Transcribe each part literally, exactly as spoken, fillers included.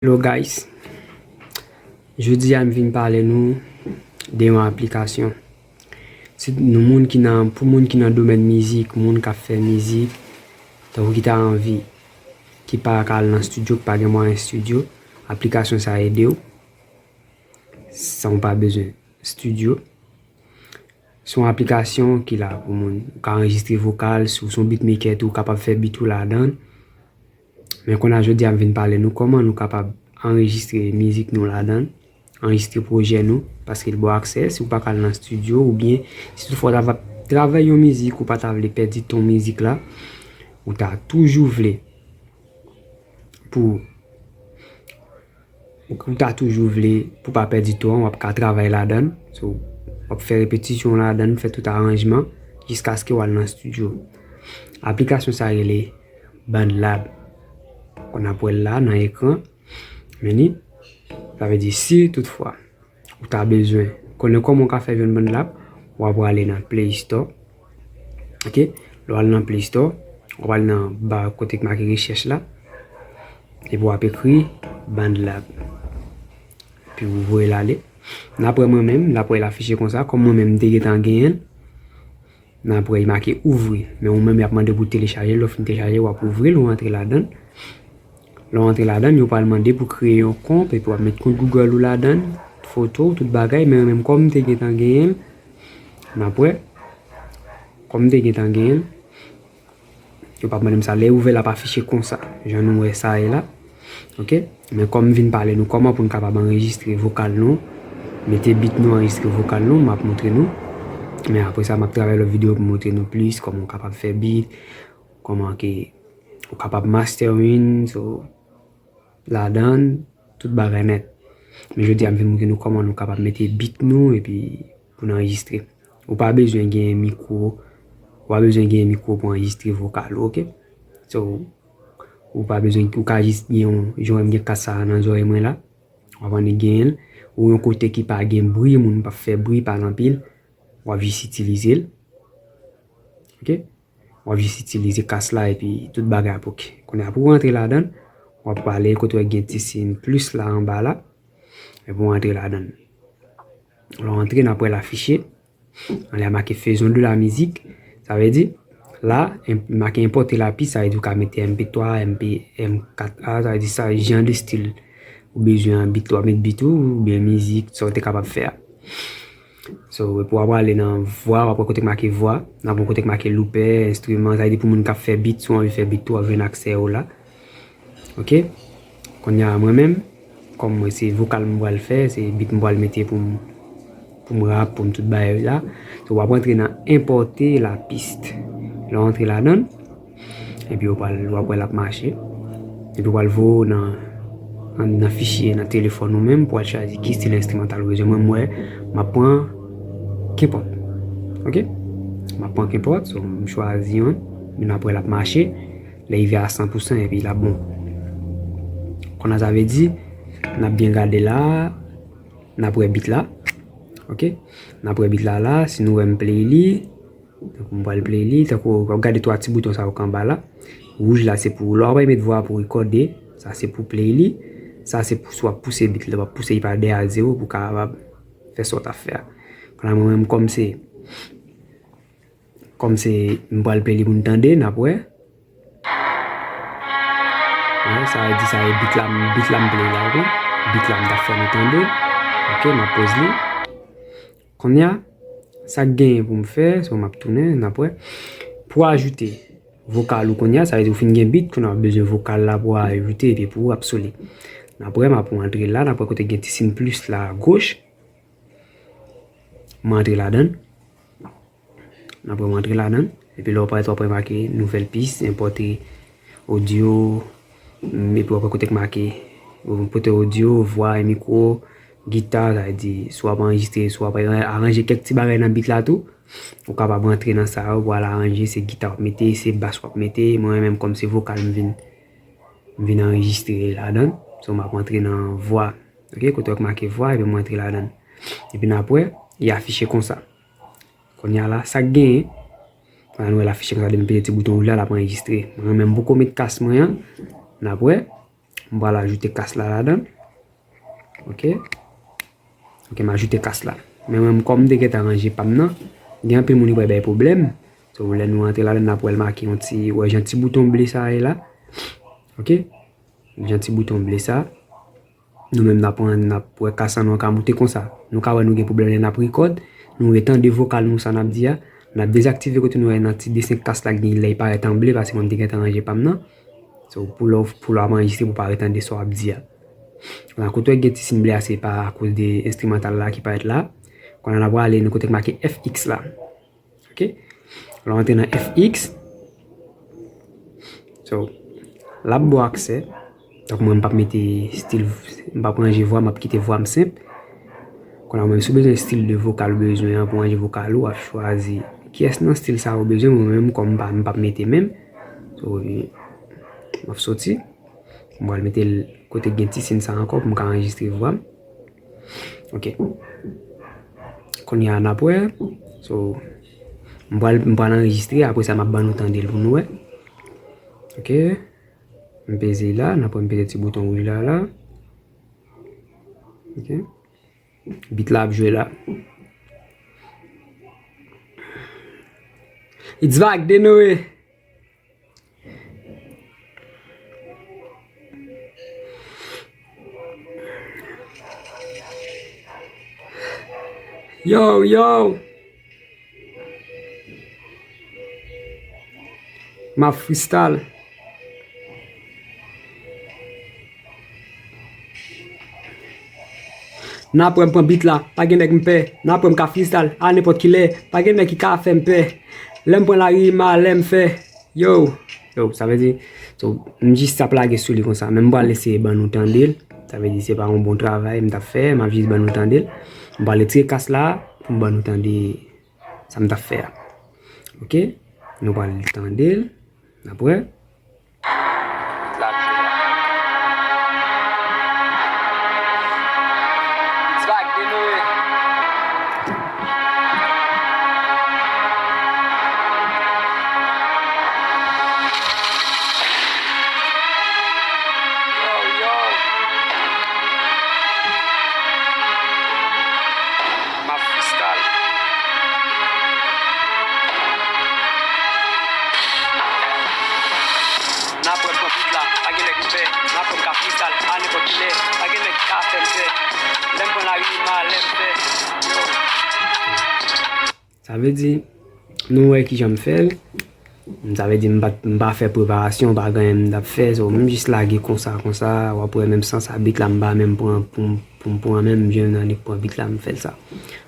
Hello guys, jodi a m vin pale nou de yon aplikasyon. Si nou moun ki nan, pou moun ki nan domèn mizik, moun k ap fè mizik, tankou ki ta anvi, ki pa ka al nan estidyo, ki pa gen mwayen estidyo, aplikasyon sa ede w, san w pa bezwen estidyo. Se yon aplikasyon ki la pou moun, ou ka anrejistre vokal, si w se yon beatmaker tou, ou kapab fè beat ou ladan l. Men kounye a jodi a m vin pale nou kòman nou kapab anrejistre mizik nou ladan l, anrejistre pwojè nou, paske l ba w aksè, si w pa ka al nan estidyo, oubyen si toutfwa w ta va travay yon mizik, ou pa ta vle pèdi ton mizik la, ou ta toujou vle pou ou ta toujou vle pou pa pèdi ton an, w ap ka travay ladan l. So, w ap fè repetisyon ladan l, fè tout aranjman, jiskaske w al nan estidyo. Aplikasyon sa rele BandLab. Kounye a w ap wè l la nan ekran. Men li, sa vle di si toutfwa ou ta bezwen konnen kòman w ka fè jwenn BandLab, w ap prale nan Play Store. Ok? Lè w al nan Play Store, w ap al nan ba kote k make rechèch la. Epi w ap ekri BandLab. Epi w voye l ale. N ap wè mwen menm, l ap wè l afiche konsa, kòm mwen menm m te gentan genyen l. N ap wè l make ouvri. Men ou menm y ap mande w pou telechaje l, lè w fin telechaje l, w ap ouvri l, ou antre ladan l. Lè w antre ladan l, yo pral mande pou kreye yon kont, epi w ap met kont Google ou ladan l, foto w, tout bagay, men mwen menm kòm m te gentan genyen l, n ap wè, kòm m te gentan genyen l, yo p ap mande m sa. Lè ouvè l ap afiche konsa, jan nou wè sa ye la. Ok? Men kòm m vin pale nou kòman pou n kapab anrejistre vokal nou, mete beat nou, anrejistre vokal nou, m ap montre nou. Men apre sa, m ap travay lòt videyo pou montre nou plis kòman w kapab fè beat, kòman ke ou kapab mastering, so, ladan l, tout bagay nèt. Men jodi a, m vin montre nou kòman nou kapab mete beat nou epi pou n anrejistre. Ou pa bezwen gen mikwo, ou pa bezwen gen mikwo pou anrejistre vokal ou, ok? So, ou pa bezwen, ou ka jis gen yon, jan w wè m gen kas sa a nan zòrèy mwen la, w ap annik genyen l, ou yon kote ki pa gen bri, moun p ap fè bri, pa l anpil, w ap jis itilize l. Ok? W ap jis itilize kas la epi tout bagay ap ok. Kounye a pou w rantre ladan l, w ap prale kote w wè gen ti siy plis la anba la. Epi w rantre ladan l. Lè w rantre, n ap wè l afiche. Anlè a make Faisons de la musique. Sa vle di, la, make enpòte lapis, sa vle di w ka mete M P twa, M P, M kat A, sa vle di sa, jan de stil ou bezwen an, beat, w ap met beat ou, oubyen mizik, sa w te kapab fè a. So, epi w ap prale nan vwa, w ap wè kote k make vwa, n ap wè kote k make loupè, enstriman, sa vle di pou moun k ap fè beat, si w anvi fè beat tou, w ap jwenn aksè yo la. Ok? Kounye a, mwen menm, kòm mwen se vokal m pral fè, se beat m pral mete pou m, pou m rap, pou m tout bagay la. So, w ap rantre nan enpòte lapis. Lè w rantre ladan l, epi w pral, w ap wè l ap mache. Epi w pral voye w nan, nan, nan fichye, nan telefòn ou menm, pou w al chwazi ki stil enstrimantal ou bezwen. Mwen, m wè, m ap pran kenpòt. Ok? M ap pran kenpòt, so, m chwazi youn, epi n ap wè l ap mache. Lè rive a san pou san, epi l ap bon. Kounye a sa vle di, n ap byen gade la, n ap wè beat la. Ok? N ap wè beat la la, si nou wè m play li, tankou m pral play li, tankou w ap gade twa ti bouton sa yo k anba la. Wouj la se pou, lè w ap met vwa pou rekòde, sa se pou play li, sa se pou si w ap pouse beat la, w ap pouse li pa de a zewo pou w kapab fè sa w t ap fè a. Kounye a mwen menm kòm se Kòm se m pral play li pou n tande, n ap wè. Wè, sa vle di sa e beat la, beat la m play la, ok? Beat la m t ap fè nou tande. Ok, m ap poz li. Kounye a, sa k genyen pou m fè, so m ap tounen, n ap wè. Pou ajoute vokal ou kounye a, sa vle di ou fin gen beat, kounye a w ap bezwen vokal la pou ajoute, epi pou w ap sou li. N ap wè, m ap rantre la, n ap wè kote gen ti siy plis la agoch. M antre ladan l. N ap wè m antre ladan l. Epi lè w parèt, w ap remake nouvèl pis, enpòte odyo, mm, epi w ap wè kote k make, enpòte odyo, vwa, mikwo, gita, sa vle di, si w ap anrejistre, si w ap aranje kèk ti bagay nan beat la tou, ou kapab rantre nan sa yo, pou al aranje, se gita w ap mete, se bas w ap mete, mwen menm kòm se vokal m vin, m vin anrejistre ladan l, so m ap rantre nan vwa, ok, kote w ap make vwa, epi m rantre ladan l. Epi n ap wè, li afiche konsa. Kounye a la, sa k genyen? Kounye a nou wè l afiche konsa, depi m peze ti bouton wouj la, l ap anrejistre. Mwen menm, m poko met kas mwen an, n ap wè. M pral ajoute kas la ladan. Ok. Ok, m ajoute kas la. Men mwen, kòm m te gentan ranje pa m nan, gen anpil moun ki pral bay pwoblèm. So, lè nou rantre ladan, n ap wè l make yon ti, wè jan ti bouton ble sa ye la. Ok? Jan ti bouton ble sa. Nou menm n ap pran, n ap wè kas la, nou ka moute konsa. Nou ka wè nou gen pwoblèm lè n ap record, nou retande vokal nou sa n ap di a. N ap dezaktive kote nou wè nan ti desen kas la gen lè li parèt an ble, paske mwen m te gentan ranje pa m nan. So, pou lè w, pou lè w ap anrejistre, pou w pa retande sa w ap di a. Nan kote w gen ti siy ble a, se pa akoz de enstrimantal la ki parèt la. Kounye a n ap prale nan kote k make F X la. Ok? Lè w antre nan F X, so, l ap ba w aksè. Donk, mwen, m p ap mete stil, m p ap ranje vwa, m ap kite vwa m senp. Kounye a, ou menm, si w bezwen stil de vokal ou bezwen an pou ranje vokal ou, w ap chwazi kiyès nan stil sa ou bezwen. Mwen menm, kòm m pa, m p ap mete menm. So, m ap soti. M pral mete l kote gen ti siy sa ankò pou m ka anrejistre vwa m. Ok. Kounye a n ap wè. So, m pral, m pral anrejistre, apre sa m ap ban nou tande l pou nou wè. Ok. M peze la, n ap wè m peze ti bouton wouj la la. Ok. Beat la ap jwe la. It's back, Denoe. Yo, yo. M ap freestyle. N ap wè m pran beat la, pa gen nèg m pè. N ap wè m ka freestyle a nenpòt ki lè, pa gen nèg ki ka fè m pè. Lè m pran lari, m a lè m fè. Yo, yo, sa vle di, so, m jis ap lage sou li konsa, men m pral eseye ban nou tande l. Sa vle di, se pa yon bon travay m t ap fè, m ap jis ban nou tande l. M pral retire kas la pou m ban nou tande sa m t ap fè a. Ok? Nou pral tande l. N ap wè. M ap freestyle. N ap wè m pran beat la, pa gen nèg m pè. N ap wè m ka freestyle a nenpòt ki lè, pa gen nèg ki ka fè m pè. Lè m pran lari, m a lè m fè. Yo. Sa vle di, nou wè kijan m fè l. Sa vle di, m pa, m pa fè preparasyon, pa gen anyen m t ap fè. So, m jis lage konsa, konsa. W ap wè menm sans a beat la, m pa menm pran pou m, pou m pran menm, m jwenn annik pran beat la, m fè l sa.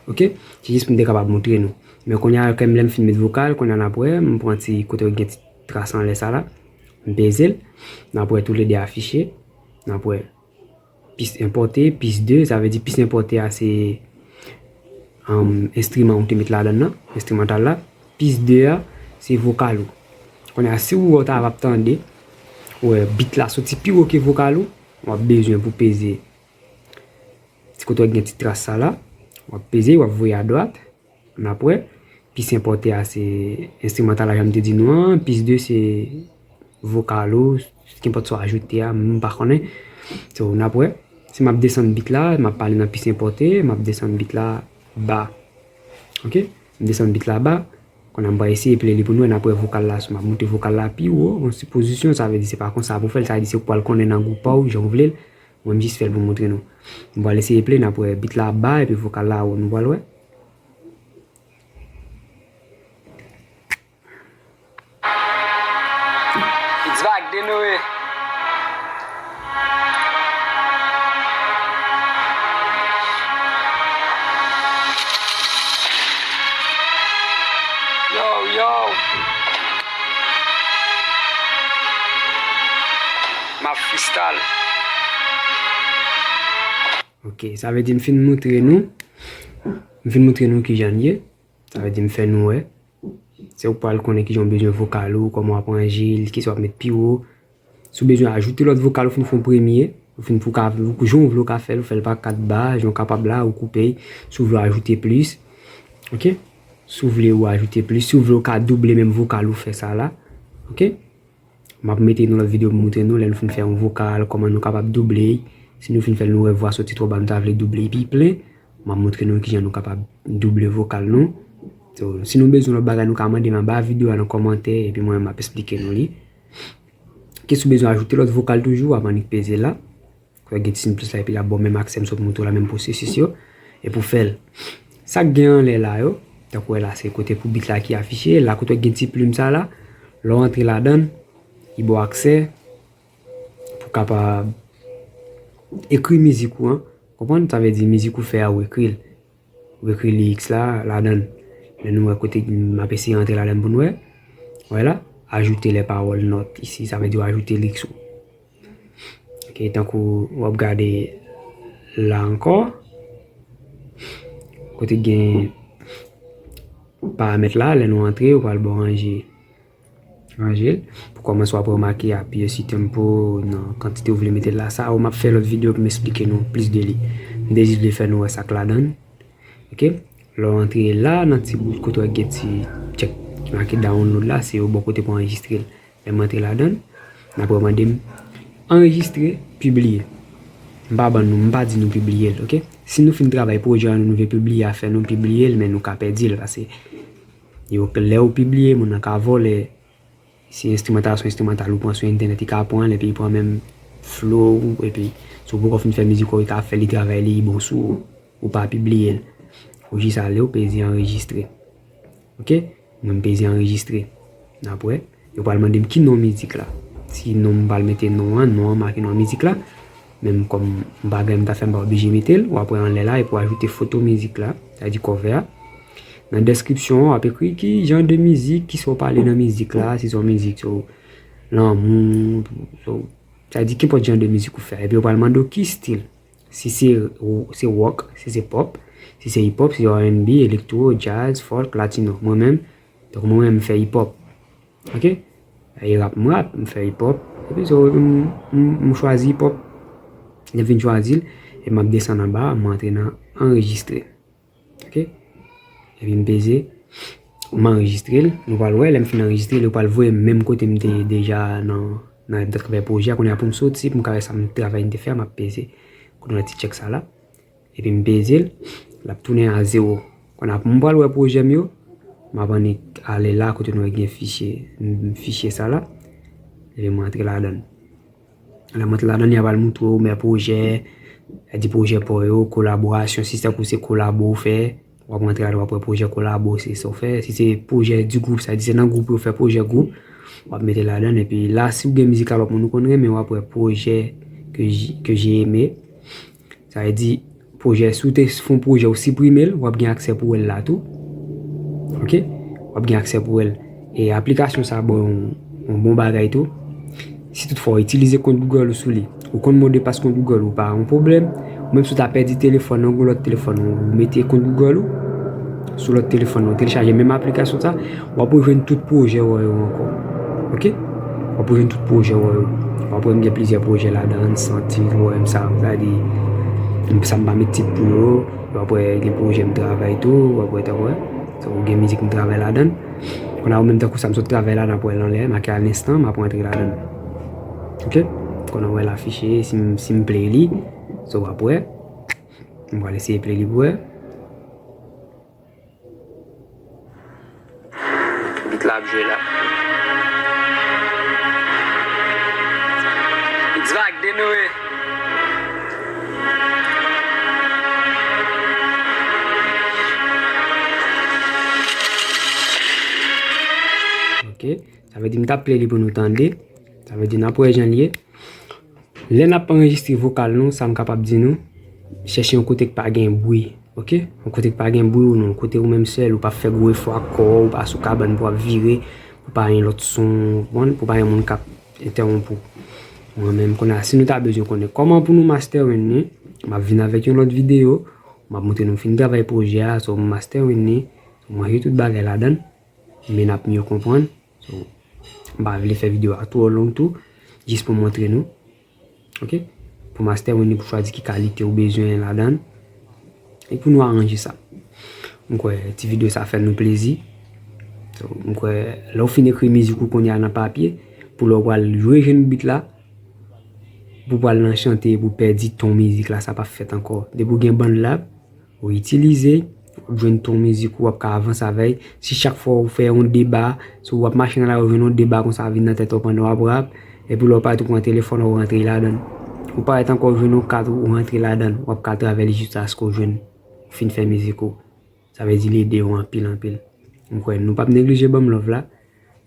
Ok? Se jis pou m te kapab montre nou. Men kounye a, kèm lè m fin met vokal, kounye a n ap wè, m pran ti kote gen ti tras anlè sa la. M peze l. N ap wè toulede afiche. N ap wè. Pis enpòte, pis de, sa vle di pis enpòte a se, um, enstriman ou te met ladan l nan, enstrimantal la. Pis de a, se vokal ou. Kounye a, si ou wè w ta ap tande, ou wè beat la soti pi wo ke vokal ou, w ap bezwen pou peze ti kote w gen ti tras sa la, w ap peze, w ap voye adwat. N ap wè. Pis enpòte a se enstrimantal la, jan m te di nou an. Pis de se vokal ou, kenpòt sa w ajoute a, m pa konnen. So, n ap wè. Si m ap desann beat la, m ap pale nan pis enpòte, m ap desann beat la ba. Ok? M desann beat la ba. Kounye a m pral eseye play li pou nou wè, n ap wè vokal la, si m ap moute vokal la pi wo, yon sipozisyon, sa vle di se pa konsa pou fè l, sa vle di se ou pral konnen nan gwoup pa w, jan w vle l. Mwen, m jis fè l pou montre nou. M pral eseye play, n ap wè beat la ba, epi vokal la wo, nou pral wè. It's back, Denoe. Yo, yo. M ap freestyle. Ok, sa vle di m fin montre nou. M fin montre nou kijan l ye. Sa vle di m fè nou wè. Se ou k pral konnen kijan w bezwen vokal ou, kòman w ap ranje l, kisa w ap met pi wo. Si w bezwen ajoute lòt vokal, ou fin fè yon premye, ou fin pou ka, jan w vle w ka fè l, ou fè l pa kat ba, jan w kapab la, ou koupe l. Si w vle w ajoute plis, ok? Si w vle ou ajoute plis, si w vle w ka double menm vokal ou fè sa la, ok? M ap mete yon lòt videyo pou moutre nou lè nou fin fè yon vokal, kòman nou kapab double. Si nou fin fè l, nou wè vwa soti twò ba, nou ta vle double pi plen, m ap moutre nou kijan nou kapab double vokal nou. So, si nou bezwen lòt bagay, nou ka mande m anba videyo a nan kòmantè, epi mwen, m ap esplike nou li. Ke si w bezwen ajoute lòt vokal toujou, w ap annik peze la. Kote gen ti siy plis la, epi l ap ba w menm aksè m sot moutre w la, menm pwosesis yo. E pou fè l, sa k gen anlè la yo, tankou wè la, se kote pou beat la ki afiche. La, kote gen ti plim sa la, lè w antre ladan l, li ba w aksè pou w kapab ekri mizik ou an. Konprann? Sa vle di mizik ou fè a, ou ekri l. Ou ekri lyrics la ladan l. Lè nou wè kote m ap eseye antre ladan l pou n wè. Wè la, ajoute les paroles, notes ici, sa vle di w ajoute lyrics ou. Ok, tankou w ap gade la ankò, kote gen paramèt la, lè nou antre, ou pral ba w ranje. Ranje l. Pou kòmanse, w ap remake apiye sou tempo nan kantite w vle mete l la. Sa yo, m ap fè lòt videyo pou m esplike nou plis de li. M te jis vle fè nou wè sa k ladan l. Ok? Lè w antre la, nan ti bout kote w gen ti tchèk ki make download la, se yo bò kote pou anrejistre l. Lè m antre ladan l, n ap remande m anrejistre, pibliye. M pa ban nou, m pa di nou pibliye l, ok? Si nou fin travay pwojè an, nou vle pibliye afè nou, pibliye l, men nou ka pèdi l, paske yo, lè w pibliye, moun nan ka vòlè. Si enstrimantal, se yon enstrimantal ou pran sou entènèt, li ka pran l, epi li pran menm flow ou, epi si w poko fin fè mizik ou, li ka fè li travay li, li bon sou ou, ou pa pibliye l. Ou jis ale, ou peze anrejistre. Ok? Mwen, m peze anrejistre. Apre, yo pral mande m ki non mizik la. Si non, m pral mete non an, non an make non mizik la. Menm kòm m pa gen, m ta fè, m pa oblije mete l, w ap wè anlè la, epi w ajoute foto mizik la, sa vle di cover a. Nan deskripsyon an, w ap ekri ki jan de mizik, kisa w pale nan mizik la, si se yon mizik sou lanmou, sou, sa vle di kenpòt jan de mizik ou fè. Epi yo pral mande w ki stil. Si se, se rock, si se pop, si se hip hop, si se R and B, elektwo, jazz, folk, latino. Mwen menm, donk mwen menm m fè hip hop. Ok? E rap, m rap, m fè hip hop. Epi so, m, m, m chwazi hip hop. Lè m fin chwazi l, e m ap desann anba, m antre nan anrejistre. Ok? Epi m peze, m anrejistre l. Nou pral wè, lè m fin anrejistre l, yo pral voye m menm kote m te deja nan, nan, nan travay pwojè a. Kounye a pou m soti, pou m ka wè sa m travay m te fè a, m ap peze. Kote nan ti tchèk sa la. Epi m peze l, l ap tounen a zewo. Kounye a pou m pral wè pwojè m yo, m ap annik ale la kote nou wè gen fichye, fichye sa la. Epi m antre ladan l. Lè m antre ladan l, y ap al moutre w men pwojè, di pwojè pa w yo, kolaborasyon, si se tankou se kolabo w fè, w ap antre ladan, w ap wè pwojè kolabo, se sa w fè. Si se pwojè di gwoup, sa di se nan gwoup yo fè pwojè gwoup, w ap mete ladan l. Epi la, si w gen mizik a lòt moun ou konn renmen, w ap wè pwojè que j-, que j'ai aimé. Sa vle di, pwojè, si w te fè yon pwojè, ou siprime l, w ap gen aksè pou wè l la tou. Ok? W ap gen aksè pou wè l. E aplikasyon sa a bon, yon, yon bon bagay tou. Si toutfwa w itilize kont Google ou sou li, ou konn modpas kont Google ou, pa yon pwoblèm. Ou menm si w ta pèdi telefòn nan, yon lòt telefòn, ou mete kont Google ou sou lòt telefòn nan, ou telechaje menm aplikasyon sa, w ap rejwenn tout pwojè w yo ankò. Ok? W ap rejwenn tout pwojè w yo. W ap wè m gen plizyè pwojè ladan, santi w wè m sa, sa di, m, sa m pa met tit pou yo. W ap wè gen pwojè m travay tou, w ap wè, ta wè. So, gen mizik m travay ladan. Kounye a ou menm tankou sa m sot travay la, n ap wè l anlè, make à l'instant, m ap rantre ladan. Ok? Kounye a w wè l afiche, si m, si m play li, so w ap wè. M pral eseye play li pou wè. Beat la ap jwe la. It's back, Denoue. Ok, sa vle di m t ap play li pou nou tande. Sa vle di n ap wè jan l ye. Lè n ap anrejistre vokal nou, sa m kapab di nou, chèche yon kote k pa gen bri, ok? Yon kote k pa gen bri ou non, yon kote ou menm sèl, ou p ap fè gwo efò ak kò w, ou pa sou kabann pou w ap vire, pou pa gen lòt son, ou konprann? Pou pa gen moun k ap entèwonp ou. Mwen menm, kounye a, si nou ta bezwen konnen kòman pou nou mastering li, m ap vin avèk yon lòt videyo, m ap montre nou m fin travay pwojè a, so m mastering li, m ranje tout bagay ladan l, men n ap miye konprann. So, m pa vle fè videyo a twò long tou, jis pou montre nou. Ok? Pou mastering li, pou chwazi ki kalite ou bezwen ladan l. E pou nou aranje sa. M kwè ti videyo sa fè nou plezi. So, m kwè lè w fin ekri mizik ou kounye a nan papye, Pou lè w pral rejwenn beat la, pou pral nan chante, pou pèdi ton mizik la, sa p ap fèt ankò. Depi w gen bann la, ou itilize, w ap jwenn ton mizik ou, w ap ka avanse avè l. Si chak fwa ou fè yon deba, si w ap mache nan lari, ou jwenn yon deba konsa vin nan tèt ou pandan w ap rap, epi lè w parèt ou pran telefòn ou rantre ladan l. Ou parèt ankò ou jwenn yon kat ou rantre ladan l, w ap ka travèse jiskaske w jwenn, ou fin fè mizik ou. Sa vle di l ede w anpil, anpil. M kwè nou p ap neglije ban m love la.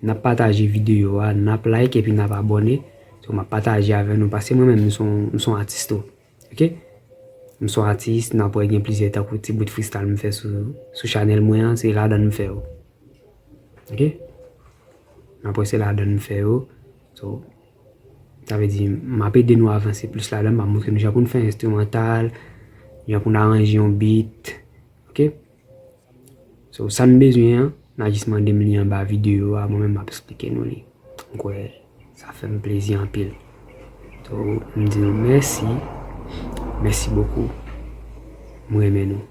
N ap pataje videyo a, n ap like epi n ap abòne. So, m ap pataje avè nou paske mwen menm, m se yon, m se yon atis tou. Ok? M se yon atis, n ap wè gen plizyè tankou ti bout freestyle m fè sou, sou chanèl mwen an, se ladan m fè yo. Ok? N ap wè se ladan m fè yo. So, sa vle di, m ap ede nou avanse plis ladan, m ap montre nou jan pou n fè enstrimantal, jan pou n aranje yon beat. Ok? So, sa n bezwen an, n a jis mande m li anba videyo a, mwen menm m ap eksplike nou li. M kwè sa fè m plezi anpil. So, m di nou mèsi. Mèsi bokou. M renmen nou.